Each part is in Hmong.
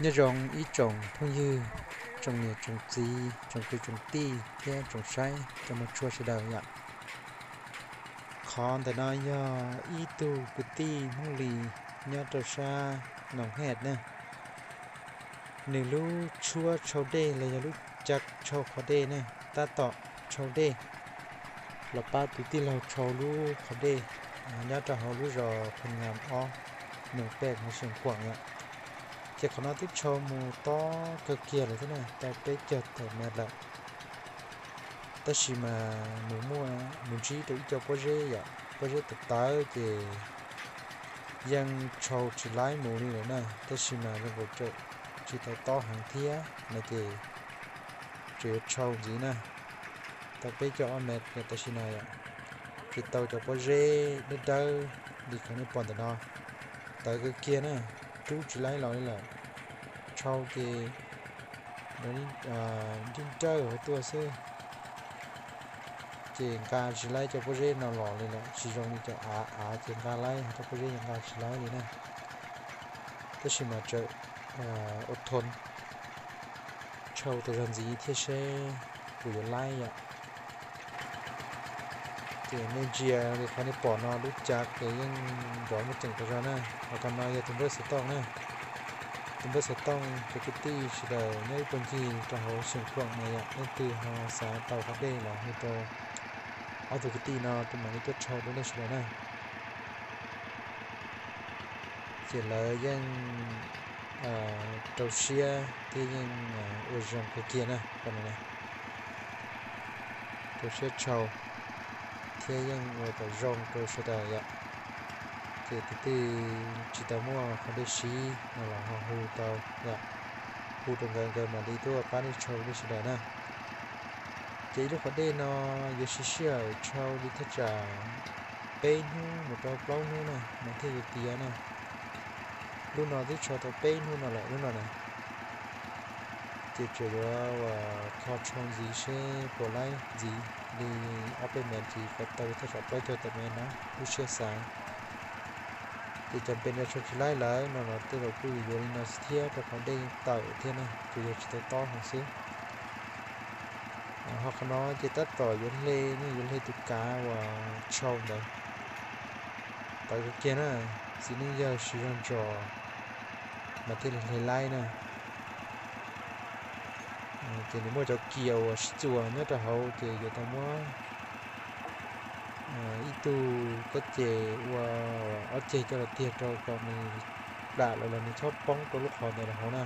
Nyob zoo ib tsoom phooj ywg, tsoom niam tsoom txiv, tsoom kwv tsoom tij thiab tsoom saib cov muaj tshua sawv daws yom. Qhov ntawm no yog ib tug kwv tij Hmoob Lis nyob rau sab Noom Hej ne. Nws lub tshuab tshau dej los yog lub cav tshau qhov dej ne, tab tom tshau dej los pab tus tij laug tshau lub qhov dej nyob rau hauv lub zos Phu Nam ob, Noom Pej, Xeem Khuam yom. Ces qhov no twb tshau mus tob kawg kiag lawm thiab na, tau peb caug tawm mev lawm. Tab sis mas nws muaj, nws ntsib rau ib co pob zeb yom, pob zeb tawv tawv ces yeej tshau tsis laib mus li lawm na, tab sis mas zoo nkaus tseem tsis tau tob heev thiab no ces tseem yuav tshau ntxiv na. Tau peb caug ob mev tam sim no yom, ces tau cov pob zeb dawb dawb li qhov nej pom ntawm no, tawv kawg kiag na, rub tsis laib los li lawm. Tshau ces nrib nrawj hauv tuaj xwb, ces nqa tsis laib cov pob zeb no los li lawm, tsis zoo li cov av, av ces nqa laib, cov pob zeb yeej nqa tsis laib li na. Tab sis mas tseem ua thoo tshau tas zog ntxiv thiab seb puas yuav laib yom. Ces nej ntsia li qhov nej pom no lub cav ces yeej nrov muaj ceem tas zog na. Ho qhov no yog tus npawb xov tooj na. Tus npawb xov tooj cov kwv tij sawv daws nyob ib puag ncig rau hauv Xeem Khuam no yom, leej twg ho xav tau qhov dej los hu rau ob tug kwv tij no rau mam li tuaj tshau rau nej sawv daws na. Ces lawv yeej rau siab thiab yeej ua zoo kawg kiag na, rau siab tshau thiab yeej ua kom zoo rau sawv daws yom. Ces tus twg tsis tau muaj qhov dej siv no los ho hu tau yom, hu rau nkawd, nkawd mam li tuaj pab nej tshau nej sawv daws na. Ces ib lub qhov dej no yuav siv sij hawm tshau li thaj tsam peb hnub mus rau plaub hnub na mas thiaj yuav tiav na. Lub no twb tshau tau peb hnub no lawm lub no na. Ces tseem yuav ua kho tshau ntxiv seb puas laib ntxiv li ob peb mev ntxiv kom tau li thaj tsam plaub caug tawm mev na, lub siab xav. Ces cov pes no tshau tsis laib lawm no los tej zaum kuj yuav yuav li no xwb thiab rau qhov dej tawm thiab na, tsuas yog tsis tau tob heev xwb. Ho qhov no ces tab tom yuav hle, yuav hle tus kav uas tshau ntawd tawv kawg kiag na, txiv neej yawg siv zog ntsos mas thiaj li hle laib na. Ces nws muaj cov kiaus uas sib txuas nyob rau hauv ces yuav tau muab ib tug kab ces ua ob ceg coj los tiag rau kom nws plam lawm los nws txhob poob rau lub qhov ntawd rau hauv na.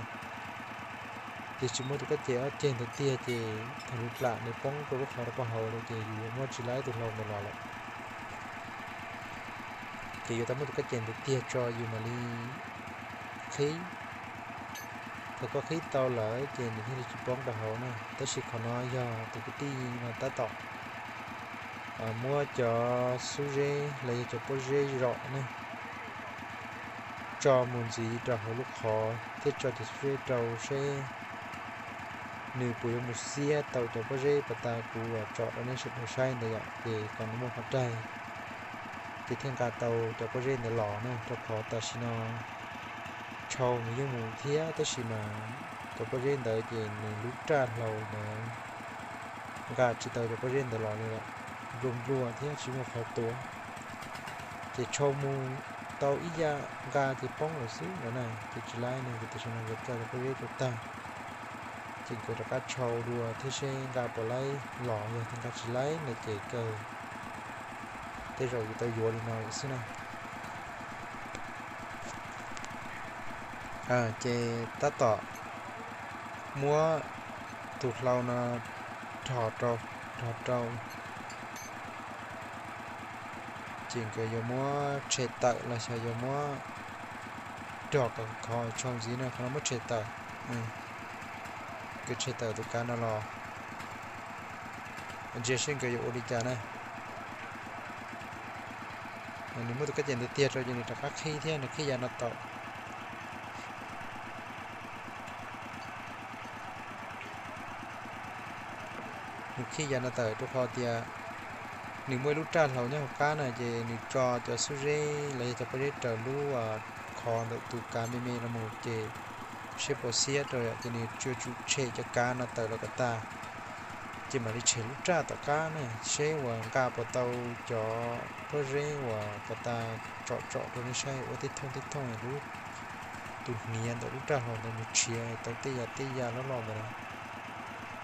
Ces tsis muab tus kab ces ob ceg ntawd tiag ces thaum nws plam nws poob rau lub qhov rau pem hauv lawm ces yus yuav muab tsis laib tus hlau ntawd los lawm. Ces yuav tau muab tus kab ces ntawd tiag tso yus mam li qhib. Thaum koj qhib tau lawm ces nws thiaj li tsis poob rau hauv na. Tab sis qhov no yog tus kwv tij no tab tom muab cov xub zeb los yog cov pob zeb zom ne tso mus ntxiv rau hauv lub qhov thiab tso cov xub zeb rau seb nws puas yuav mus xiab tau cov pob zeb pas tas kuv uas tso rau nej sawv daws saib ntawd yom, ces kom nws muaj qhov raig ces thiaj nqa tau cov pob zeb ntawd los na, rau qhov tam sim no tshau nws yeej mus thiab tab sis mas cov pob zeb ntawd ces nws lub raj hlau ntawd nqa tsis tau cov pob zeb ntawd los li lawm, nplua nplua thiab tsis muaj qhov tuav. Ces tshau mus tau ib yam nqa ces poob lawm xwb no na, ces tsis laib no ces tam sim no nkawd tso cov pob zeb rau tag, ces nkawd rov qab tshau dua thiab seb nqa puas laib los, yog tias nqa tsis laib no ces kawg tej zaum yuav tau yuav li no lawm xwb na. Ces tab tom muab tus hlau no rho rau, rho rau, ces nkawd yuav muab tshem tawm los xyov yuav muab rho kom khov tshau ntxiv no, qhov no muab tshem tawm. Nkawd tshem tawm tus kav no los ntsia seb nkawd yuav ua li cas na. Nws muab tus kab ces ntawd tiag rau ces nws rov qab qhib thiab nws qhib yav no tawm. Nws qhib yav no tawm rau qhov tias nws muaj ib lub raj hlau nyob hauv qab na, ces nws tso cov xub zeb los yog cov pob zeb raws lub qhov ntawm tus kav me me no mus ces seb puas xiab rau yom, ces nws tsuas tsum tshem cov kav no tawm los kom tag, ces mam li tshem lub raj tom qab na, seb uas nqa puas tau cov pob zeb uas pas tas tsom tsom rau nej saib ua tej thooj tej thooj lub, tus hniav ntawm lub raj hlau ntawd nws tshiav tau tej yam tej yam loj loj ntawd na.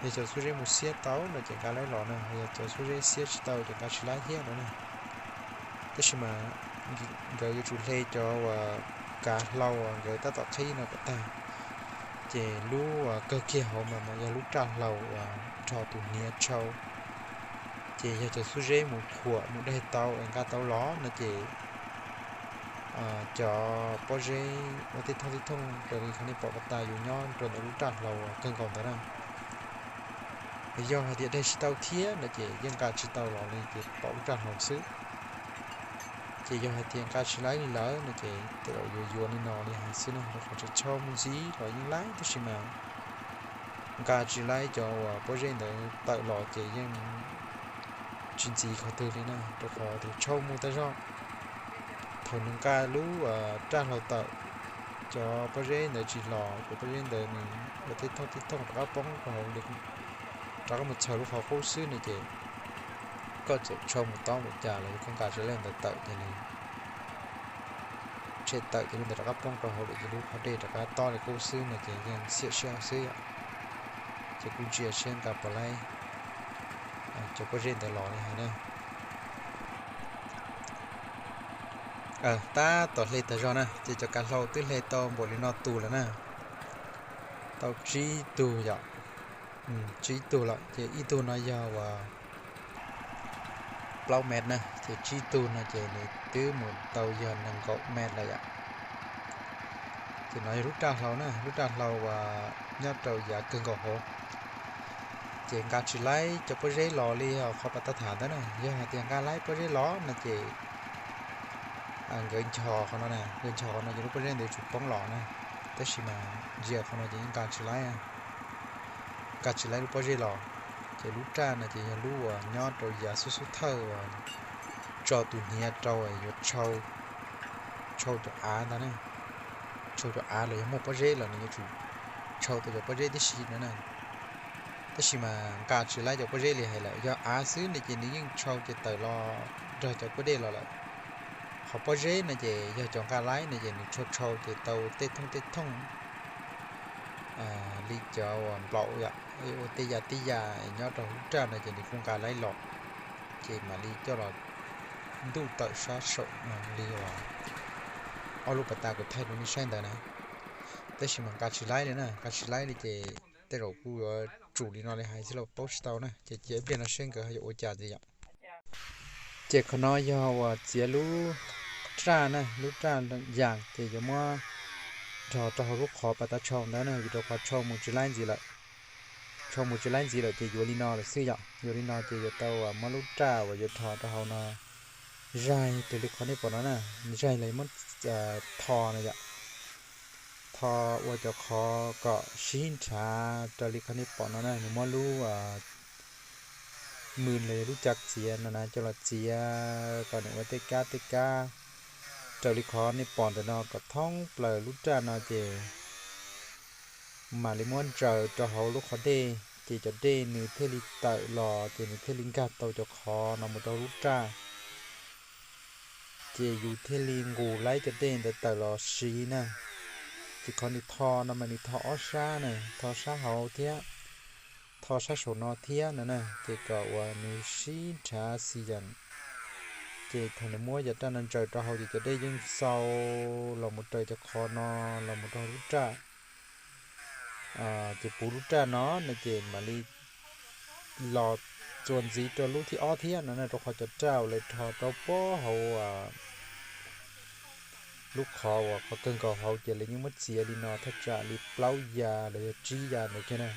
Yog cov xuab zeb mus xiab tau no ces nqa laib los na, yog cov xuab zeb xiab tsis tau ces nqa tsis laib thiab no na. Tab sis mas nkawd yuav tsum hle cov uas kav hlau uas nkawd tab tom qhib no kom tag, ces lub uas kawg kiag hauv mas mas yog lub raj hlau uas nrho tus hniav tshau. Ces yog cov xuab zeb mus khuam mus daig tau es nqa tau los no ces cov pob zeb ua tej thooj tej thooj raws li qhov nej pom pas tas yus nyob rau ntawm lub raj hlau uas kawg nkaus ntawd na. Yog hais tias daig tsis tau thiab no ces yeej nqa tsis tau los li ces pom lub raj hlau xwb. Ces yog hais tias nqa tsis laib li lawm no ces tej zaum yuav yuav li no li hais xwb na, rau qhov tshau mus ntxiv los yeej laib tab sis mas nqa tsis laib cov uas pob zeb ntawd tawm los ces yeej tsis ntxiv qhov twg li na, rau qhov tias tshau mus tag zog. Thaum nws nqa lub raj hlau tawm, cov pob zeb ntawd tsis los, cov pob zeb ntawd nws ua tej thooj tej thooj rov qab poob rau hauv, rov qab mus txhaws lub qhov qub xwb no ces koj txawm tshau mus tob npaum cas los yog koj nqa tsis laib ntawd tawm ces nws tshem tawm ces lub ntawd rov qab poob rau hauv lawm ces lub qhov dej rov qab tob li qub xwb no ces yeej xiam siab xwb yom. Ces kuj ntsia seb nqa puas laib cov pob zeb ntawd los li hais na. Tab tom hle tag zog na ces cov kav hlau twb hle tau npaum li no tus lawm na. Tau tsib tug yom, tsib tug lawm ces ib tug no yog uas plaub mev na, ces tsib tug no ces nws twb mus tau yog nees nkaum mev lawm yom. Ces no yog lub raj hlau na, lub raj hlau uas nyob rau yav kawg nkaus hauv. Ces nqa tsis laib cov pob zeb los li qhov pas tas tham ntawd na, yog hais tias nqa laib pob zeb los no ces nkawd nchos qhov no, nkawd nchos qhov no ces lub pob zeb ntawd yuav tsum poob los na. Tab sis mas ntsia qhov no ces yeej nqa tsis laib, nqa tsis laib lub pob zeb los. Ces lub raj no ces yog lub uas nyob rau yav xub xub thawj uas tso tus hniav rau yuav tshau cov av ntag na. Tshau cov av los yog muaj pob zeb los nws yuav tsum tshau tau cov pob zeb tib si no na. Tab sis mas nqa tsis laib cov pob zeb li hais lawm, yog av xwb no ces nws yeej tshau ces tawm los nrog cov kua dej los lawm. Qhov pob zeb no ces yog cov nqa laib no ces nws tshau tshau ces tau tej thooj tej thooj li cov uas nplaum yom, ua tej yam tej yam nyob rau hauv lub raj no ces nws kuj nqa laib los, ces mam li coj los ntuj tawm sab saum no li uas ob lub pas tas kuv thaij rau nej saib ntawd na. Tab sis mas nqa tsis laib li na, nqa tsis laib li ces tej zaum kuj yuav tsum li no li hais xwb los paub tsis tau na, ces cia ib pliag no seb nkawd ho yuav ua cas ntxiv yom. Ces qhov no yog uas txiav lub raj na, lub raj yas ces yuav muab rho rau hauv lub qhov pas tas tshau ntawd na, vim rau qhov tshau mus tsis laib ntxiv lawm. Tshau mus tsis laib ntxiv lawm ces yuav li no lawm xwb yom, yuav li no ces yuav tau uas muab lub raj uas yuav rho rau hauv no zaig raws li qhov nej pom no na, zaig los muab tho no yom. Tho ua cov qhov kom sib nrhav raws li qhov nej pom no na, nws muab lub mws los yog lub cav txiav no na coj los txiav kom nws ua tej kab tej kab raws li qhov nej pom ntawm no kom thoob plaws lub raj no ces mam li muab ntsaws rau hauv lub qhov dej ces cov dej nws thiaj li tawm los ces nws thiaj li nkag tau cov qhov no mus rau lub raj. Ces yus thiaj li nqus laib cov dej ntawd tawm los siv na. Ces qhov nws tho no mas nws tho ob sab na, tho sab hauv thiab, tho sab saum no thiab no na, ces kom uas nws sib nrhav xi yeem. Ces thaum nws muab cov raj no ntsaws rau hauv ces cov dej yeej xau los mus raws cov qhov no los mus rau lub raj. Ces puv lub raj no no ces mam li los txuas ntxiv rau lub thib ob thiab no na, rau qhov cov raj uas lawv rho rau puag hauv lub qhov uas qhov kawg nkaus hauv ces lawv yeej muab txiav li no thaj tsam li plaub ya los yog tsib ya ntawd kiag na.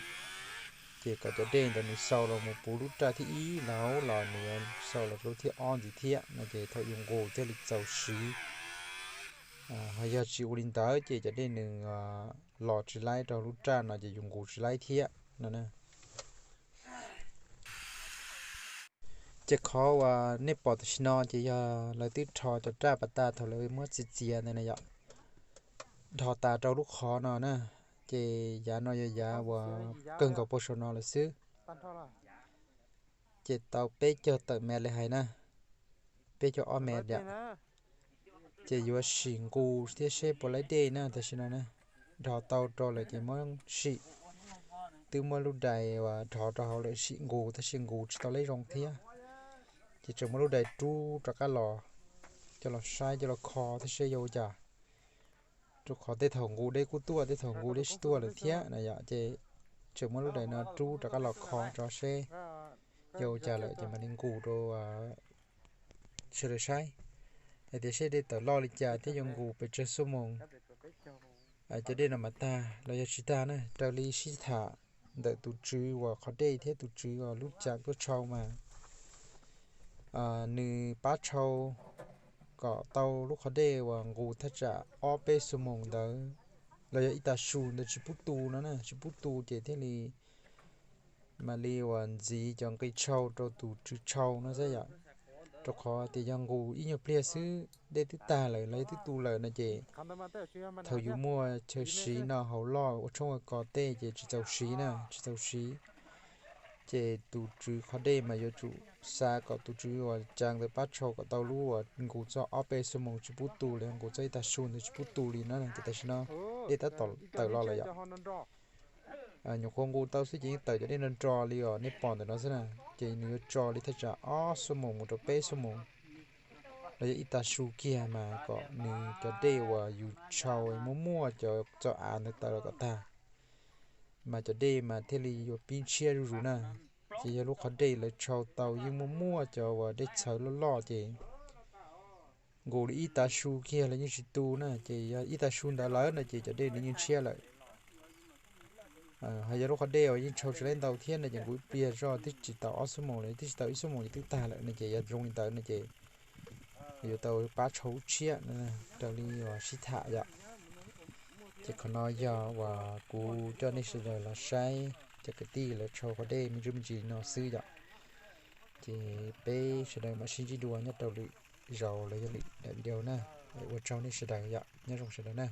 Ces kom cov dej ntawd nws xau los mus puv lub raj thib ib los hauv los nws yuav xau los rau lub thib ob ntxiv thiab no ces thaum yus nqus thiaj li txaus siv. Ho yog tsis ua li ntawd ces cov dej nws los tsis laib rau lub raj no ces yus nqus tsis laib thiab no na. Ces qhov uas nej pom tam sim no ces yog lawv twb rho cov raj pas tas thaum lawv muab txiav txiav ntawd na yom, rho tas rau lub qhov no na. Ces yav no yog yav uas kawg nkaus puag saum no lawm xwb. Ces tau peb caug tawm mev li hais na, peb caug ob mev yom. Ces yuav sim nqus thiab seb puas laib dej na tam sim no na. Dhos tau rau lawm ces muab sim. Twb muab lub dais uas dhos rau hauv lawm, sim nqus tab sis nqus tsis tau laib zoo thiab. Ces tseem muab lub dais rub rov qab los, coj los saib coj los kho thiab seb yuav ua cas. Rau qhov tej thaum nqus dej kuj tuaj, tej thaum nqus dej tsis tuaj lawm thiab na yom. Ces tseem muab lub dais no rub rov qab los kho tso seb yuav ua cas lawm ces mam li nqus rau sawv daws saib hais tias seb dej tawm loj li cas thiab yuav nqus pes tsawg xuab moos cov dej no mam tag los yog tsis tag na. Raws li sib tham ntawm tus tswv uas qhov dej thiab tus tswv uas lub cav tuaj tshau mas nws pab tshau kom tau lub qhov dej uas nqus thaj tsam ob peb xuab moos ntawd los yog ib tag su ntawd tsis pub tu no na, tsis pub tu ces thiaj li mam li uas ntxiv cov nqi tshau rau tus tswv tshau no xwb yom. Rau qhov tias yog nqus ib nyuag pliag xwb dej twb tag lawm los yog twb tu lawm no ces thaum yus muaj chaw siv no hauv loj ua tshoob ua kos tej ces tsis txaus siv na, tsis txaus siv. Ces tus tswv qhov dej mas yuav tsum xa kom tus tswv uas cav ntawd pab tshau kom tau lub uas nqus txog ob peb xuab moos tsis pub tu li, nqus txog ib tag su ntawd tsis pub tu li na. Ces tam sim no dej tab tom tawm los lawm yom. Nyuam qhuav nqus tau xwb ces yeej tawm cov dej nro nro li os nej pom ntawm no xwb na. Ces nws yuav tso li thaj tsam ob xuab moos mus rau peb xuab moos los yog ib tag su kiag mas kom nws cov dej uas yus tshau muaj muaj cov txoj av ntawd tawm los kom tag, mas cov dej mas thiaj li yuav pib ntshiab zuj zus na. Ces yog lub qhov dej lawv tshau tau yeej muaj muaj cov uas dej txhawv loj loj ces nqus li ib tag su kiag los yeej tsis tu na, ces yog ib tag su ntawd lawm no ces cov dej nws yeej ntshiab lawm. Ho yog lub qhov dej uas yeej tshau tsis laib ntau thiab no ces nqus ib pliag zoj twb tsis tau ob xuab moos los twb tsis tau ib xuab moos ces twb tag lawm no ces yog zoo li ntawd no ces yuav tau pab tshau lub tshiab raws li uas sib tham yom. Ces qhov no yog uas kuv coj nej sawv daws los saib cov kwv tij lawv tshau qhov dej me ntsis me ntsis li no xwb yom. Ces peb sawv daws mam sib ntsib dua nyob rau lwm zaus los yog lwm daim video na. Ua tsaug nej sawv daws yom, nyob zoo sawv daws na.